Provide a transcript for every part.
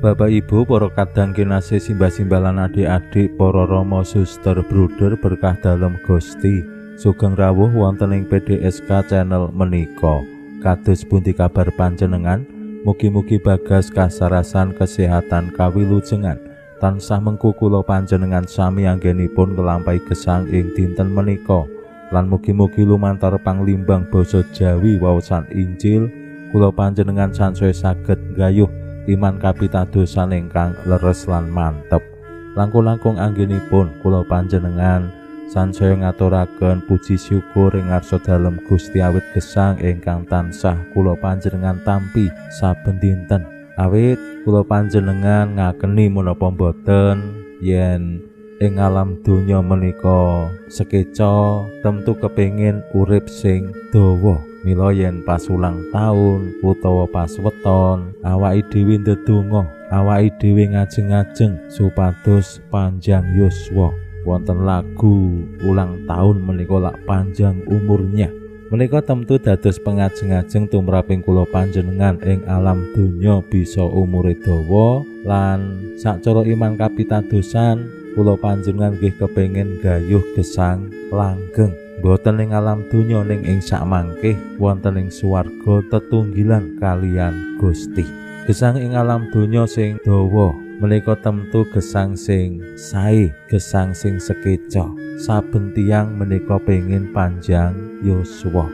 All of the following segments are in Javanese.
Bapak Ibu, para kadang kinasih, simbah-simbah lan adik-adik, para rama, suster, bruder berkah dalem Gusti. Sugeng rawuh wonten ing PDSK channel menika. Kados pundi kabar panjenengan? Mugi-mugi bagas kasarasan kesehatan kawilujengan. Tansah mengku kula panjenengan sami anggenipun nglampahi gesang ing dinten menika. Lan mugi-mugi lumantar panglimbang basa Jawi waosan Injil kula panjenengan sansaya saged nggayuh iman kapitadosan ingkang leres lan mantep. Langkung-langkung anggenipun kula panjenengan sansaya ngaturaken puji syukur ing ngarsa dalem Gusti awit gesang ingkang tansah kula panjenengan tampi saben dinten. Awit kula panjenengan ngakeni menapa mboten yen ing alam donya menika sekeca tentu kepengin urip sing dawa. Mila yen pas ulang taun utawa pas weton awake dhewe ndedonga, awake dhewe ngajeng-ajeng supados panjang yuswa. Wonten lagu ulang tahun menika lak panjang umurnya. Menika tentu dados pengajeng-ajeng tumraping kula panjenengan ing alam donya bisa umure dawa lan sacara iman kapitadosan kula panjenengan nggih kepengin gayuh gesang langgeng. Mboten ing alam donya ning ing sakmangke wonten ing swarga tetunggilan kalian Gusti. Gesang ing alam donya sing dawa menika tentu gesang sing sae, gesang sing sekeca. Saben tiyang menika pengin panjang yuswa.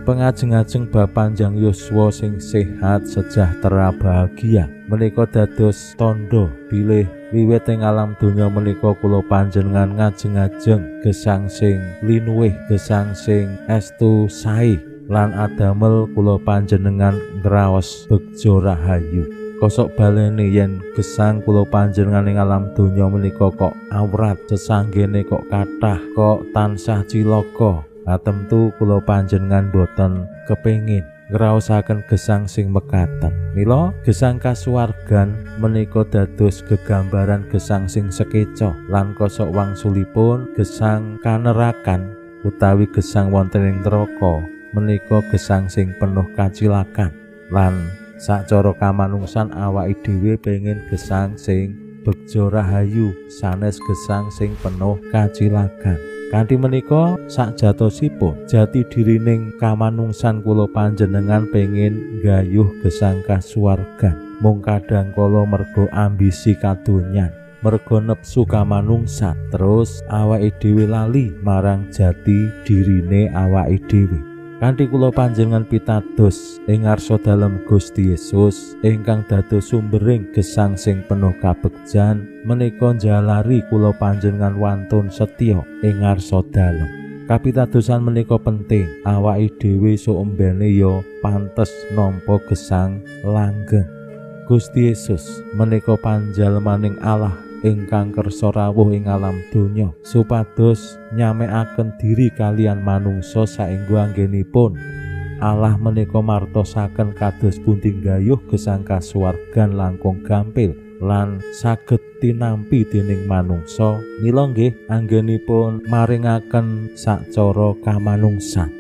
Pengajeng-ajeng bab panjang yuswa sing sehat, sejahtera, bahagia menika dados tandha bilih wiwit ing alam donya menika kula panjenengan ngajeng-ajeng gesang sing linuwih, gesang sing estu sae lan adamel kula panjenengan ngraos begja rahayu. Kosok balene yen gesang kula panjenengan ing alam donya menika kok awrat, sesanggene kok kathah, kok tansah cilaka. Nah, tentu kula panjenengan boten kepengin ngraosaken gesang sing mekaten. Mila gesang kasuwargan menika dados gegambaran gesang sing sekeca lan kosok wangsulipun gesang kanerakan utawi gesang wonten ing neraka menika gesang sing penuh kacilakan. Lan sacara kamanungsan awake dhewe pengin gesang sing begja rahayu sanes gesang sing penuh kacilakan. Kanthi menika sakjatosipun jati dirining kamanungsan kula panjenengan pengin nggayuh gesang kasuwargan. Mung kadang kala mergo ambisi kadonyan, mergo nepsu kamanungsan, terus awake dhewe lali marang jati dirine awake dhewe. Kanthi kula panjenengan pitados ing ngarsa dalem Gusti Yesus ingkang dados sumbering gesang sing penuh kabegjan menika njalari kula panjenengan wantun setya ing ngarsa dalem. Kapitadosan menika penting, awake dhewe sok embene ya pantes nampa gesang langgeng. Gusti Yesus menika panjalmaning Allah ingkang kersa rawuh ing alam donya supados nyamekaken diri kalian manungsa saengga anggenipun Allah menika martosaken kados pundi nggayuh gesang kasuwargan langkung gampil lan saged tinampi dening manungsa. Mila nggih anggenipun maringaken sacara kamanungsan.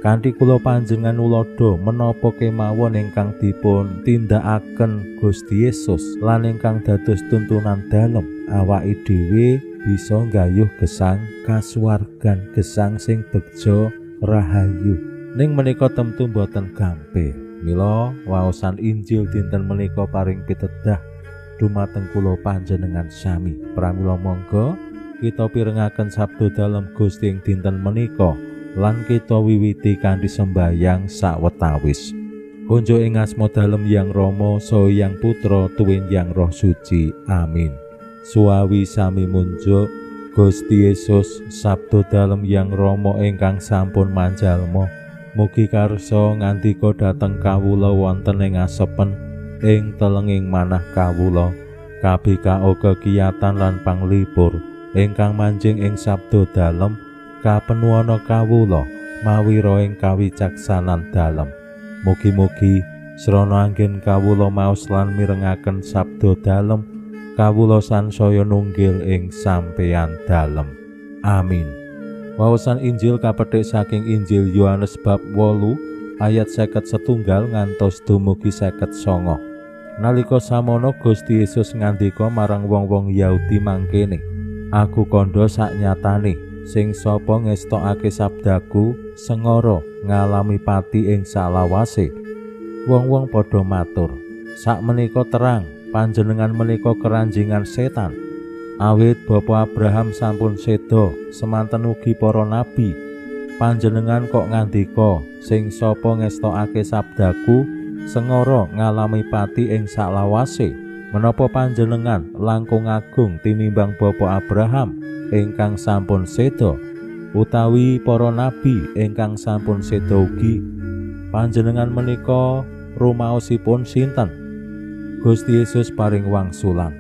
Kanthi kula panjenengan uladha menapa kemawon ingkang dipun tindakaken Gusti Yesus lan ingkang dados tuntunan dalem awake dhewe bisa nggayuh gesang kasuwargan, gesang sing begja rahayu. Ning menika tentu boten gampil. Mila waosan Injil dinten menika paring pitedah dumateng kula panjenengan sami. Pramila monggo kita pirengaken sabda dalem Gusti ing dinten menika lan kita wiwiti kanthi sembayang sawetawis. Konjo ing asma dalem Yang Rama saha Yang Putra tuwin Yang Roh Suci. Amin. Suawi sami munjuk Gusti Yesus sabda dalem Yang Rama ingkang sampun manjalma. Mugi karsa ngandika dhateng kawula wonten ing asepen ing telenging manah kawula kabikao kekiyatan lan panglipur ingkang manjing ing sabda dalem kapenuana kawula mawi roing kawicaksanan dalem. Mugi-mugi srana anggen kawula maos lan mirengaken sabda dalem kawula sansaya nunggil ing sampeyan dalem. Amin. Wawasan Injil kapethik saking Injil Yohanes bab 8 ayat 51 ngantos dumugi 59. Nalika samono Gusti Yesus ngandika marang wong-wong Yahudi mangkene, "Aku kandha saknyatane, sing sapa ngestokake sabdaku sengara ngalami pati ing salawase." Wong-wong padha matur, "Sakmenika terang panjenengan menika keranjingan setan. Awit Bapa Abraham sampun seda, semanten ugi para nabi. Panjenengan kok ngandika, sing sapa ngestokake sabdaku sengara ngalami pati ing salawase. Menapa panjenengan langkung agung tinimbang Bapa Abraham ingkang sampun seda, utawi para nabi ingkang sampun seda ugi? Panjenengan menika rumaosipun sinten?" Gusti Yesus paring wangsulan,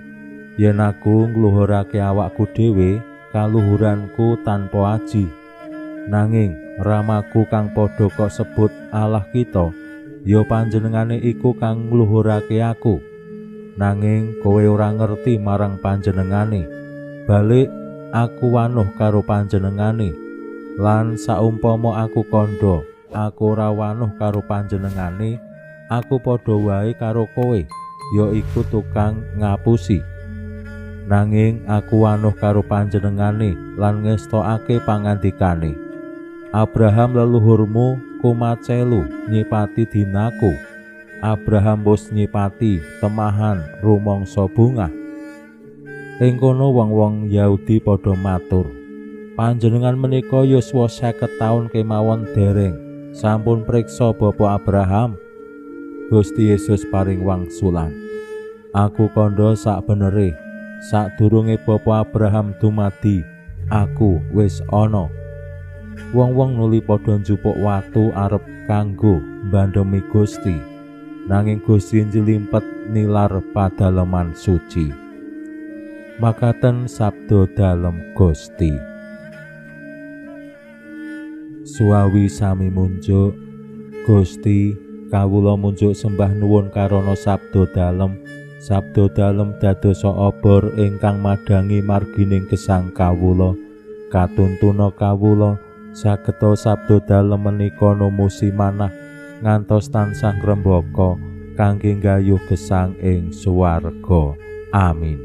"Yen aku ngluhurake awakku dhewe, kaluhuranku tanpa aji. Nanging ramaku kang padha kok sebut Allah kita, ya panjenengane iku kang ngluhurake aku. Nanging kowe ora ngerti marang panjenengane. Balik aku wanuh karo panjenengane. Lan saumpama aku kandha, aku ora wanuh karo panjenengane, aku padha wae karo kowe, ya iku tukang ngapusi. Nanging aku wanuh karo panjenengane lan ngestokake pangandikane. Abraham leluhurmu kumacelu nyipati dinaku. Abraham wis nyipati temahan rumangsa bungah." Ing kono wong-wong Yahudi padha matur, "Panjenengan menika yuswa 50 taun kemawon dereng sampun priksa Bapa Abraham." Gusti Yesus paring wangsulan, "Aku kandha sakbenere, sadurunge Bapa Abraham dumadi, aku wis ana." Wong-wong nuli padha njupuk watu arep kanggo mbandhemi Gusti. Nanging Gusti njlimpet nilar padaleman suci. Makaten sabda dalem Gusti. Suwawi sami munjuk, Gusti, kawula munjuk sembah nuwun karana sabda dalem. Sabda dalem dadosa obor ingkang madhangi margining gesang kawula. Katuntuna kawula sageta sabda dalem menika numusi manah ngantos tansah ngrembaka kangge nggayuh gesang ing swarga. Amin.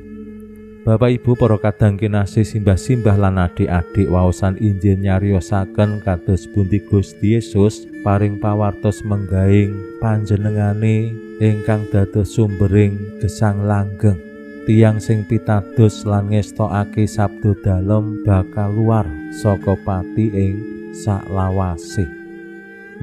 Bapak Ibu para kadang kinasih, simbah-simbah lan adik-adik, waosan Injil nyariosaken kados pundi Gusti Yesus paring pawartos menggaing panjenengane ingkang dados sumbering gesang langgeng. Tiyang sing pitados lan ngestokake sabda dalem bakal luar saka pati ing saklawase.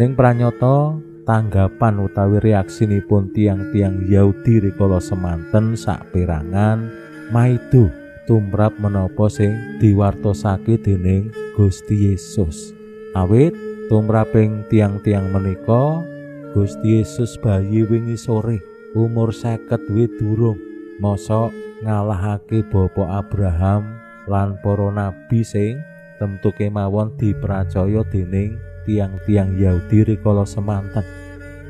Ning pranyata tanggapan utawi reaksinipun tiyang-tiyang Yahudi rikala semanten saperangan maido tumrap menapa sing diwartosake dening Gusti Yesus. Awit tumraping tiyang-tiyang menika Gusti Yesus bayi wingi sore umur 50 duwe durung mosok ngalahake Bapa Abraham lan para nabi sing tentu kemawon dipracaya dening tiyang-tiyang Yahudi rikala semanten.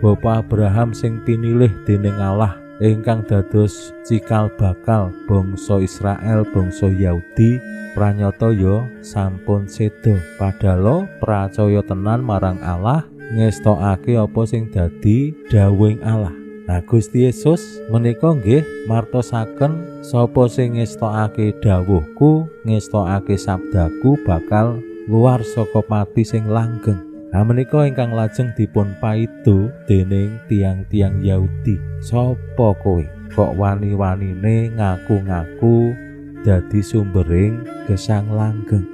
Bapa Abraham sing pinilih dening Allah ingkang dados cikal bakal bangsa Israel, bangsa Yahudi, pranyata ya sampun seda. Padahal pracaya tenan marang Allah, ngestokake apa sing dadi dawuhing Allah. Nah, Gusti Yesus menika nggih martosaken sapa sing ngestokake dawuhku, ngestokake sabdaku bakal luar saka pati sing langgeng. Nah, menika ingkang lajeng dipun paido dening tiang-tiang Yahudi. Sapa kowe kok wani-wanine ngaku-ngaku dadi sumbering gesang langgeng?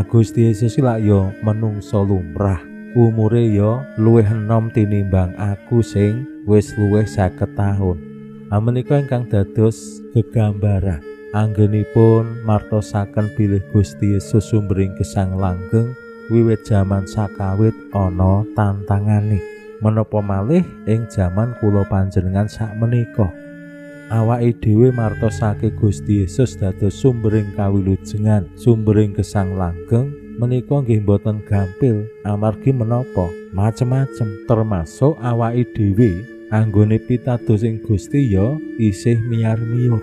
Gusti Yesus lak ya menungso lumrah, umure ya luwih enom tinimbang aku sing wis luwih 50 tahun. Menika ingkang dados gegambaran. Anggenipun martosaken bilih Gusti Yesus sumbering gesang langgeng wiwit jaman sakawit ana tantangane. Menapa malih ing jaman kula panjenengan sakmenika. Awake dhewe martosake Gusti Yesus dados sumbering kawilujengan, sumbering gesang langgeng menika nggih boten gampil amargi menapa macem-macem, termasuk awake dhewe anggone pitados ing Gusti ya isih miyar-miyur,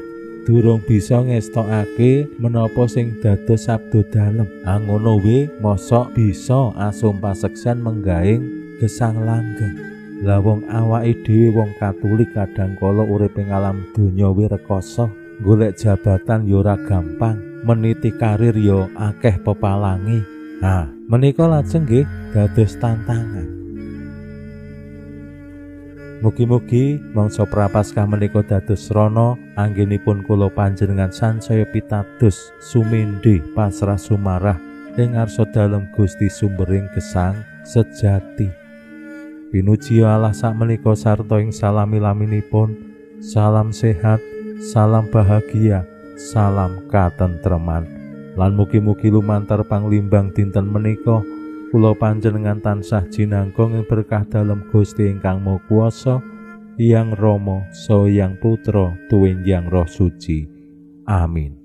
durung bisa ngestokake menapa sing dados sabda dalem. Angono we mosok bisa asum paseksen menggaing gesang langgeng. Lah wong awake dhewe wong Katolik kadang kala urip ing alam donya we rekoso, golek jabatan ya ora gampang, meniti karir ya akeh pepalange. Nah, menika lajeng nggih dados tantangan. Mugi-mugi mangsa Prapaskah menika dados srana anggenipun kula panjenengan sansaya pitados sumendhe pasrah sumarah ing ngarsa dalem Gusti sumbering gesang sejati. Pinuji Allah sakmenika sarta ing salami-laminipun. Salam sehat, salam bahagia, salam katentreman. Lan mugi-mugi lumantar panglimbang dinten menika kula panjenengan tansah jinangkung ing berkah dalem Gusti ingkang Maha Kuwasa, Hyang Rama, Saha Hyang Putra, tuwin Hyang Roh Suci. Amin.